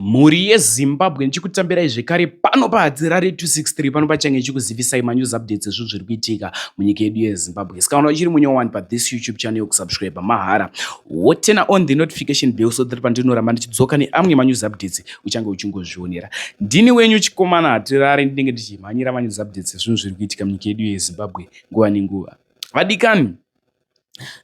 Mhuri yeZimbabwe, ndichikutambirai zvekare pano paHadzirare 263, pano pachange ichikuzivisai manews updates ezvinhu zviri kuitika munyika yedu yeZimbabwe. Saka kana uchiri munyowani pathis YouTube channel, kusubscribe mahara, woturn on the notification bell so that pandinoramba ndichidzoka neamwe manews updates uchange uchingozvionera. Ndini wenyu Chikomana Hatirare, ndinenge ndichimhanyira manews updates ezvinhu zviri kuitika munyika yedu yeZimbabwe nguva nenguva. Vadikani,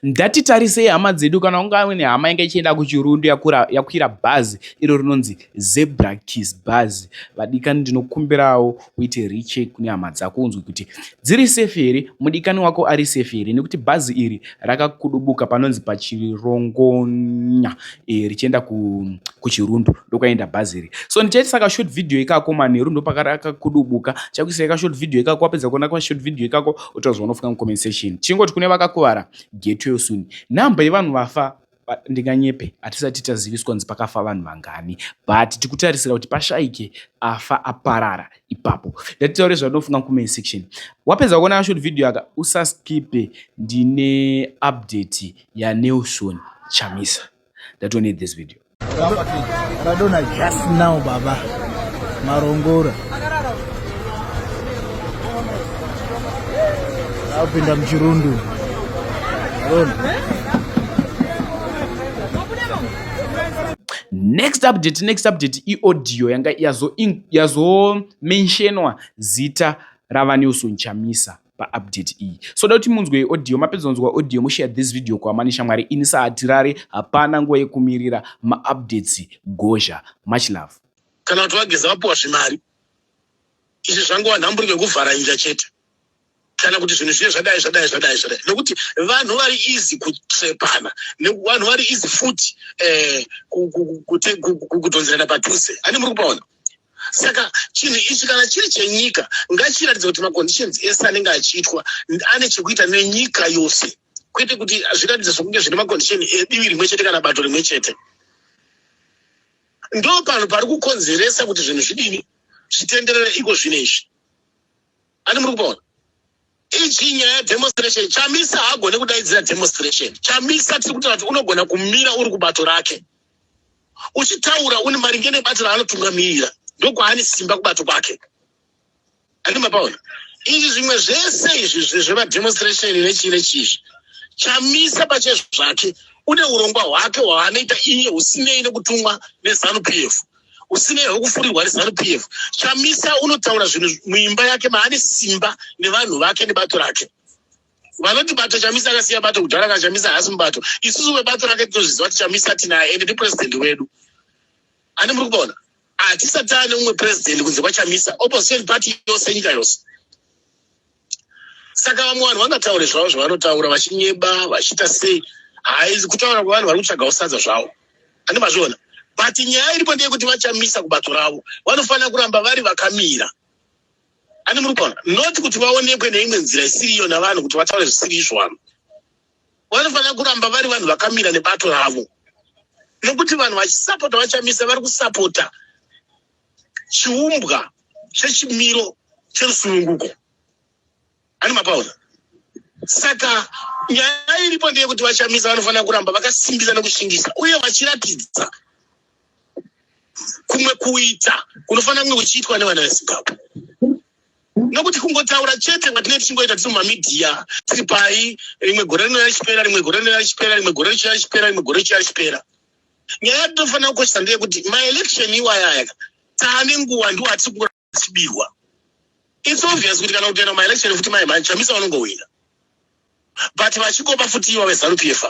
ndatitarisei hama dzedu. Kana unga une hama yanga ichienda kuChirundu, yakwira bhazi iro rinonzi Zebra Kiss bhazi, vadikani, ndinokumbirawo uite recheck kune hama dzako, unzwe kuti dziri safe here, mudikani wako ari safe here, nekuti bhazi iri rakakudubuka panonzi paChirongonya richienda kuChirundu. Ndokwaenda bhazi iri. So ndichaita ka short video ikako manheru, ndopakarakakudubuka. Chakuisai ka short video ikako. Wapedza kuona ka short video ikako, utauzwa unofunga mucomment section. Chingoti kune vakakuvara, get well soon. Nhamba yevanhu vafa, ndinganyepe, hatisati taziviswa kunzi pakafa vanhu vangani, but tikutarisira kuti pashaike afa aparara ipapo. Ndatitaure zvandinofunga mucomment section. Wapedza kuona short video aka, usaskipe, ndine update yaNelson Chamisa. Ndatone this video. Radona just now, baba Marongora apinda muChirundu. Rona. Next update, next update iaudio yanga yazomentionwa zita ravaNelson Chamisa paupdate iyi. So da kuti munzwe audio. Mapedza kunzwa audio, mushare this video kuhama neshamwari. Ini saHatirare, hapana nguva yekumirira maupdates. Gozha, much love. Kana kuti vageza vapiwa zvimari izvi, zvangova nhamburiko yekuvhara nyika chete, kana kuti zvinhu zviye zvadai, zvadai, zvadai, zvadai, nekuti vanhu vari easy kutrepana, vanhu vari easy futi kudhonzerana padhuze. Ani muri kupaona? Saka chinhu ichi kana chiri chenyika, ngachiratidze kuti maconditions ese anenge achiitwa ane chekuita nenyika yose, kwete kuti zviratidze sokunge zvine macondition edivi rimwe chete kana bato rimwe chete. Ndo panhu pari kukonzeresa kuti zvinhu zvidini, zvitenderere iko zvino izvi. Ani muri kupaona? Ichi nyaya yedemonstration, Chamisa haagone kudaidzira demonstration. Chamisa tiri kutaura kuti unogona kumira uri kubato rake uchitaura une maringe nebato raanotungamirira, ndokwaane simba kubato kwake. Andi mapaona? Izvi zvimwe zvese izvi zvemademonstration nechii nechizvi, Chamisa pachezvake une urongwa hwake hwaanoita iye, husinei nekutumwa neZANU PF, usinei hwekufurirwa neZANU PF. Chamisa unotaura zvinhu muimba yake maane simba nevanhu vake nebato rake. Vanoti bato, Chamisa akasiya bato kudhara. Kana Chamisa haasi mubato, isusu vebato rake tinozviziva kuti Chamisa tinaye, ende ndipurezidendi wedu. Ani muri kupaona? Hatisati taane umwe purezidendi kunze kwaChamisa, opposition party yose, nyika yose. Saka vamwe vanhu vangataure zvavo zvavanotaura, vachinyeba, vachiita sei, haizi kutaura kwevanhu vari kutsvagawo sadza zvavo. Andi mazviona? But nyaya iripo ndeyekuti vaChamisa kubato ravo vanofanira kuramba vari vakamira. Ani muri kuona? Not kuti vaonekwe neimwe nzira isiriyo navanhu, kuti vataure zvisiri izvo. Vanhu vanofanira kuramba vari vanhu vakamira nebato ravo, nekuti vanhu vachisapota vaChamisa vari kusapota chiumbwa chechimiro cherusununguko. Ani mapaona? Saka nyaya iripo ndeyekuti vaChamisa vanofanira kuramba vakasimbisa nekushingisa uye vachiratidza kumwe kuita kunofanira kunge kuchiitwa nevana veZimbabwe, nokuti kungotaura chete kwatinee tichingoita tiri mumamedia, tiri pai, rimwe gore rinouya richipera, rimwe gore rinouya richipera, rimwe gore richiuya richipera, rimwe gore richiuya richipera. Nyaya yatinofanira kukoshesa ndeyekuti maelection iwaya aya taane nguva, ndiwo atiri kungorachibirwa. It's obvious kuti kana kutoenda kumaelection futi, mai mhani, Chamisa vanongowina, but vachikopa futi iva veZANU PF.